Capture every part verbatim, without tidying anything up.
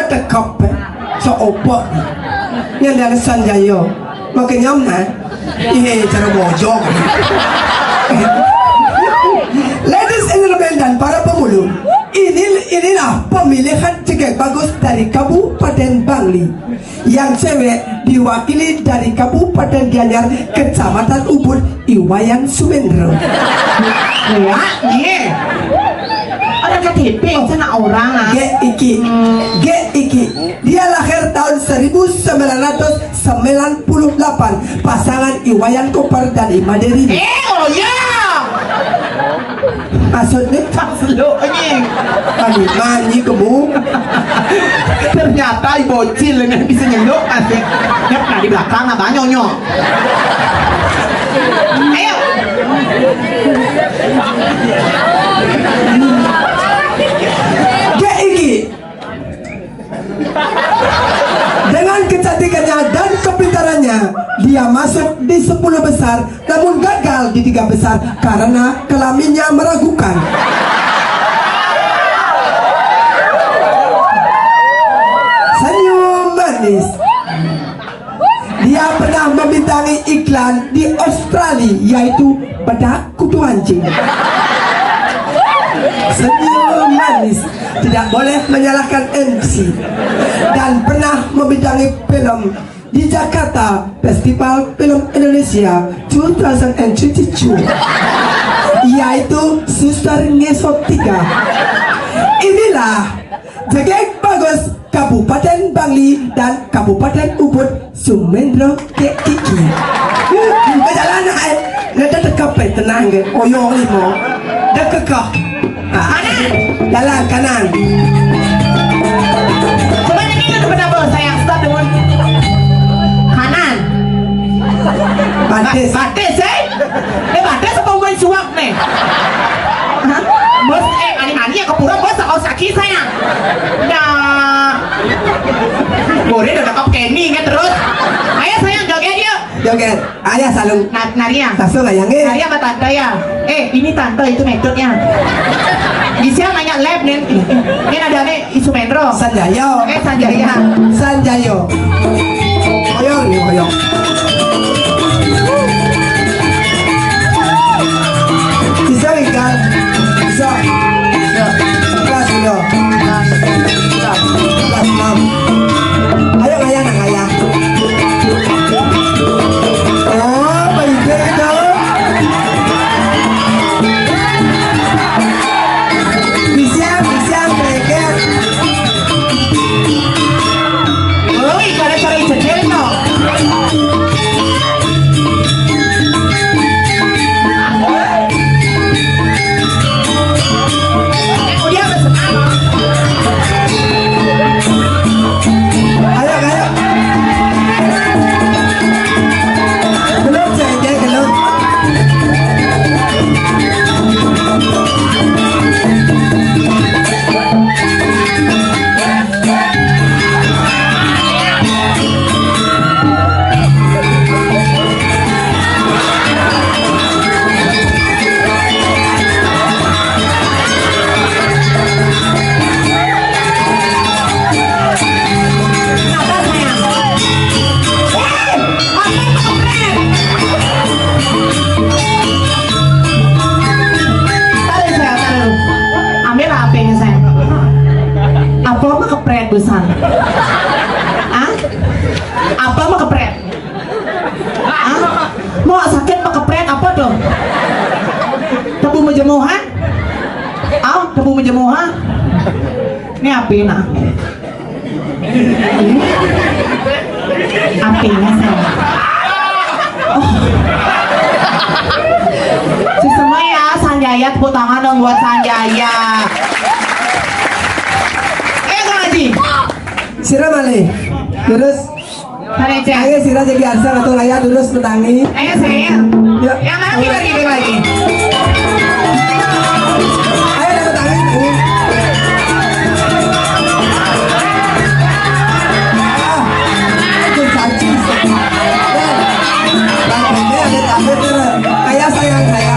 Tekep, eh. Sok opok. Nyandang Sanjaya. Makin nyam, nah. Ihe, cara bojok. Ladies and gentlemen dan para pemulung, ini, inilah pemilihan jegég bagus dari Kabupaten Bangli. Yang cewek diwakili dari Kabupaten Gianyar, Kecamatan Ubud, I Wayan Sumendro. Wah, iya. Ada K T P, sana orang, ah. Gé iki. Gé iki. Dia lahir tahun seribu sembilan ratus sembilan puluh delapan. Pasangan I Wayan Koper dan I Made Rini. Eh, oh ya. Maksudnya? Pas lu, anjing. Aduh, nyanyi kamu. Ternyata i bocil ini bisa nyeluk, asik. Nyep, nah, di belakang, nah, banyak, nyok. Ayo. Gé iki. Dengan kecantikannya dan kepintarannya, dia masuk di sepuluh besar, namun gagal di tiga besar karena kelaminnya meragukan. Senyum manis. Dia pernah membintangi iklan di Australia, yaitu bedak kutu anjing. Senyum manis, tidak boleh menyalahkan M C. Dan pernah membintangi film di Jakarta, Festival Film Indonesia dua ribu dua puluh dua, yaitu Suster Ngesot tiga. Inilah Jegég bagus Kabupaten Bangli dan Kabupaten Ubud, Sumendro gé iki. Ke jalan, eh. Nggak ada tekap, eh. Tenang, eh. Oyong limo. Dekekah. Ah, jalan kanan. Coba nyanyi ke depan apa, sayang? Stop dulu. Kanan. Batis. Batis, eh? Eh, batis apa main suap nih? Hah? Bos, eh, mani-mani ya ke pura, bos, kau sakit, sayang. Nah. Boleh udah cakep Kenny, ingat terus. Ayo, sayang, joget yuk. Joget. Ayah, salung. Na-, nari ya? Sasung, ayah, nggih. Nari sama tante ya? Eh, ini tante, itu metodenya. Bisa nanya lab, nih. Ini ada nih. Isumendro. Sanjaya. Eh, Sanjaya. Sanjaya. Oyong nih, oyong. Bisa, Wika? Bisa. Bisa. Kelas udah. Kelas enam. Ayo, ngayah, nak ngayah. Oh, baik deh, gitu. Bisian, bisian, kreker. Oh, ikan cara ijedel, no. Ayo, ayo. Belum, saya, saya belum. Taruh, sayang, taruh. Ambil H P-nya, sayang. Apa mah kepret, busan? Ah? Apa mah kepret? Ah? Mau sakit mah kepret apa tuh? Tebu mejemuhan? Ah, tebu mejemuhan? Ini api nah. Apinya, sayang. Oh. Si semua ya, Sanjaya, tepuk tangan dong buat Sanjaya. Eh, Kang Haji. Sira malih. Terus. Ayo, sira jadi arsa atau raya terus menangi. Ayo, saya. Yuk. Yang mana lagi, lagi? Ayo, dapat tangan. Ah, itu caci. Bang Bende ada takut, kayak sayang saya.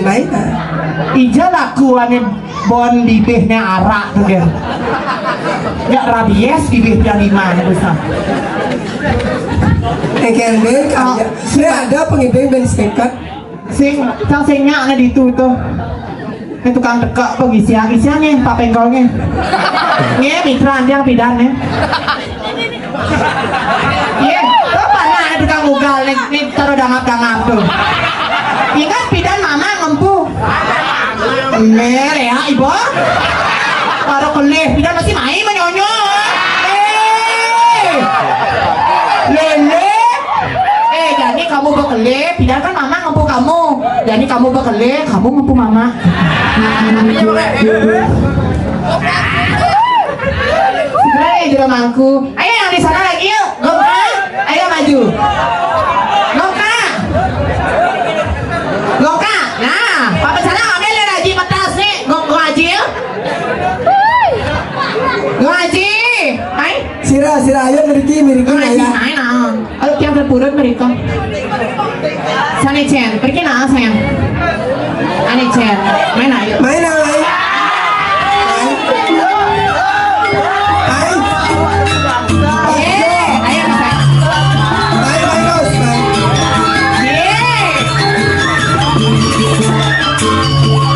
Baik. Ija laku ane bon bibihne arak tu, gen. Ya rabies bibih pian lima ne bisa. Eken, ben, ah, ya. Ada pengibing ben seket. Sing, sang sing nyak ne ditu tu. Ni tukang tekek pengisian, isian ni, papengkol ni. Ni mitra antiang pidan ni. Ye, tu panah ni tukang ugal ni, ni taruh dangap-dangap tu. Ingat pidan mama ngempu. Mer ya, ibu. Baru kelih, pidan masih main menyonyo. Eh. Lele. Eh, jadi kamu bekelih, pidan kan mama ngempu kamu. Jadi kamu bekelih, kamu ngempu mama. Sebenarnya jero mangku. Ayo yang di sana lagi yuk. Gongka. Ayo maju. Gongka. Gongka. Nah, papa sana ambil ya Haji petas nih. Gong, Gong Haji yuk. Gong Haji. Ayo. Sira, sira, ayo mriki, mriki, Gong Haji. Ayah. Ayo nah. Ayo, tiang ke purut mereka. Sane Cen, pergi nah sayang. Ane Cen, main ayo. Main ayo. Ayo. Ayo. Ye, ayo, sayang. Ayo, ayo, ayo. Ye.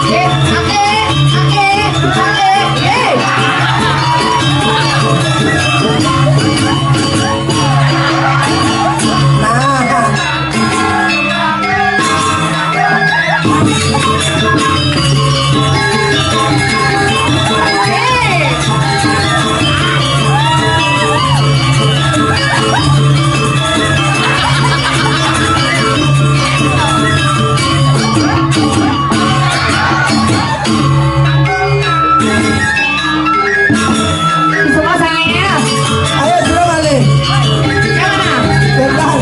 Ye, ake, ake, ake, ye. Semua saya. Ayo, sudah balik. Yang mana? Bentar.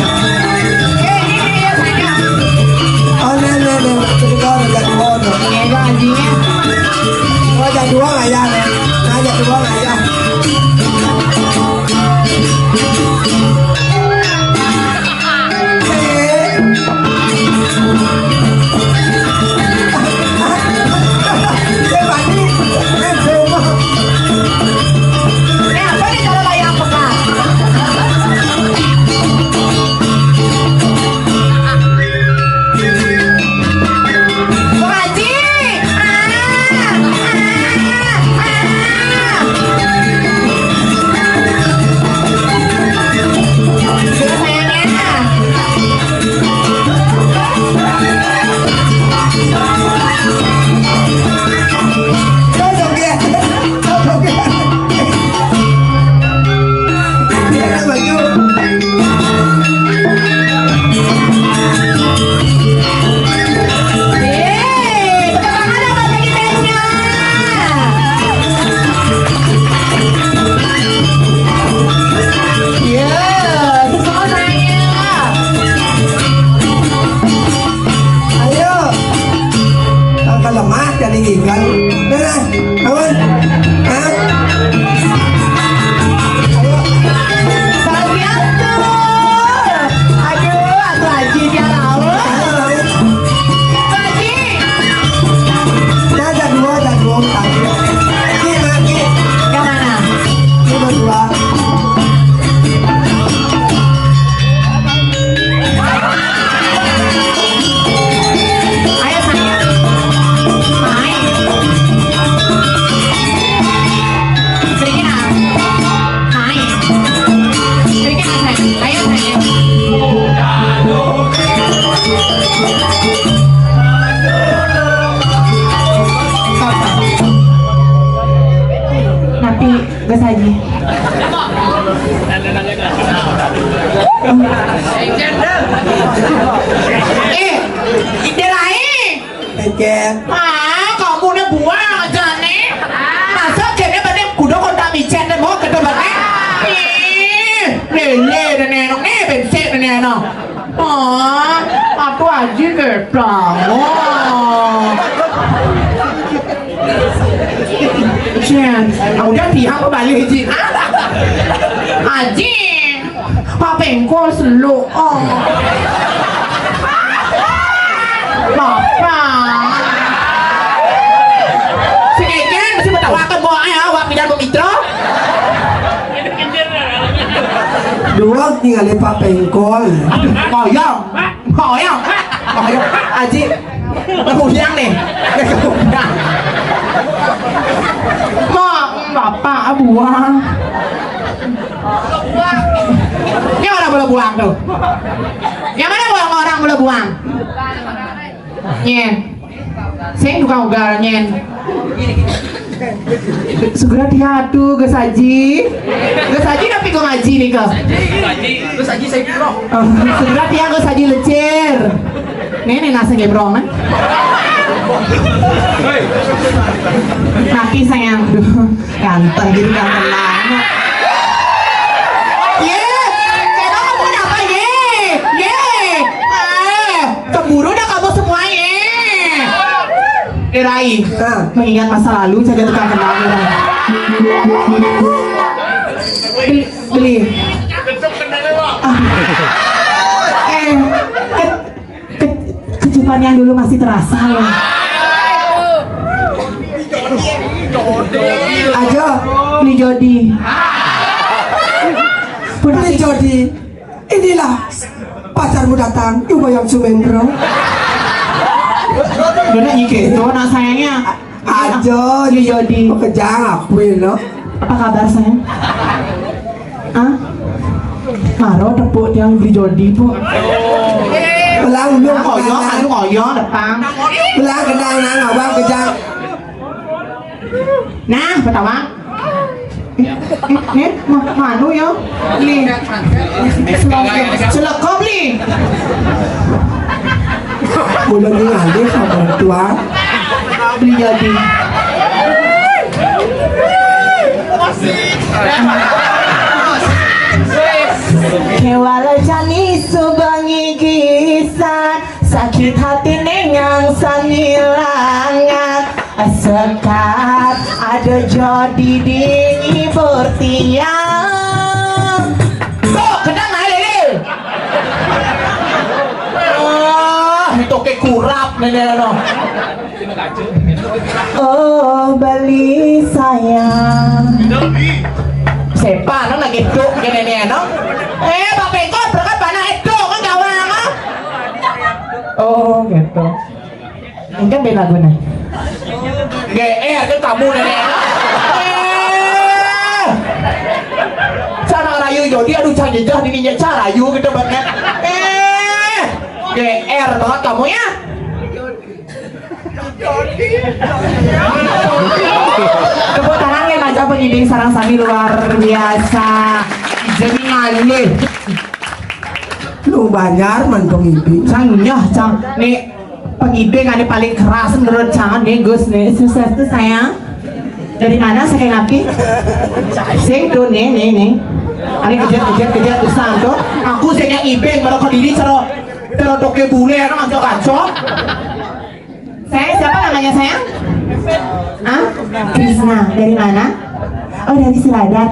Eh, ini, ini, ya, saya. Oh, nih, nih, nih. Jadi kau ada dua, nih. Ini, itu anjingnya. Oh, ada dua, ayah, nih. Nah, ada dua, ayah. Ayo. Angka lemah jadi ikan. Nah, awan. Hah? Ayo. Sabian tuh. Aduh, atuh Aji dia laut. Ayo, ayo. Aji. Nah, ada dua, ada dua. Lagi, lagi. Yang mana? Ini berdua. Ayo, sayang. Main. Sedikit, ah. Main. Sedikit, ah, sayang. Ayo, sayang. Nanti Gas Haji. Eh, Ida lain. Ecen. Ah, kamu ne buang aja ne. Masa kene bane kuda kontak micen ne mau kata bane. Ih, lele ne nenong ne bensek ne nenong. Ah, aku Aji keplang. Oh. Jen, ah, udah pihak apa balik, Ji? Aji, papengko selu. Oh. Bapak. Jan Pemitra. Dua ningali Pak Pengkol. Moyong. Moyong. Moyong. Aji. Kemudian nih. Kemudian. Mak, bapak, buang. Ini orang boleh buang tuh. Yang mana buang orang boleh buang? Nyen. Sing tukang ugal, nyen. Segera tiatu, geus aji. Geus aji tapi kok ngaji nih kok. Geus aji saya kira. Oh, segera tiang geus aji lecir. Nih, nih nasi gebrong nih. Kaki sayang. Duh. Ganteng gitu, ganteng banget. Ye, emang kamu kenapa, ye? Ye, eh, cemburu dah kamu semua, ye. Eh, Rai, mengingat masa lalu, saya tukang kenal, Rai. Beli, beli. Ah. Eh, ke- Ke- kecupan yang dulu masih terasa loh. Aja. Beli jodi. Beli jodi. Inilah pacarmu datang, Ubayang Sumendro. Bener gitu, nah sayangnya. Aja. Beli jodi. Kejang aku ini. Apa kabar sayang? Ah? Maro tepuk tiang beli jodi, Bu. Belang lu. Nah, koyo, anu koyo depan. Belang kenang nang abang kejang. Nah, ketawa. Eh, eh, eh, ma- manu yo. Beli. Selekop beli. Bulan ini ada sama tuan. Beli jodi. Kewala jani sebengi gisan, sakit hati nengang sanilangan. Sekat ada jodi di ngibur tiang. Tuh, kenang aja, Lili. Ah, itu ke kurap nenek no. Oh, beli sayang. Siapa no lagi tuh ke nenek no? Eh, Pak Pengkol, berangkat mana itu kan gawang ah? Oh, gitu. Enggak beda guna. G R kan kamu nenek. Eh, sana rayu jodi aduh cang jejah di ninja carayu gitu banget. Eh, G R banget kamu ya. Tepuk tangan ya, Mas, pengibing sarang sami luar biasa. Jadi ngalih. Lu banjar man pengibing. Cang nyah, cang. Nih, pengibing ada paling keras menurut cang nih, Gus nih. Sukses tuh sayang. Dari mana saya napi? Sing tuh nih, nih, nih. Ada kejar, kejar, kejar, usah tuh. Aku saya ibing, baru ke diri, cero, cero toke bule, anak ngaco-ngaco. Saya siapa namanya sayang? Ah, Krisna. Dari mana? Oh, dari Siladat.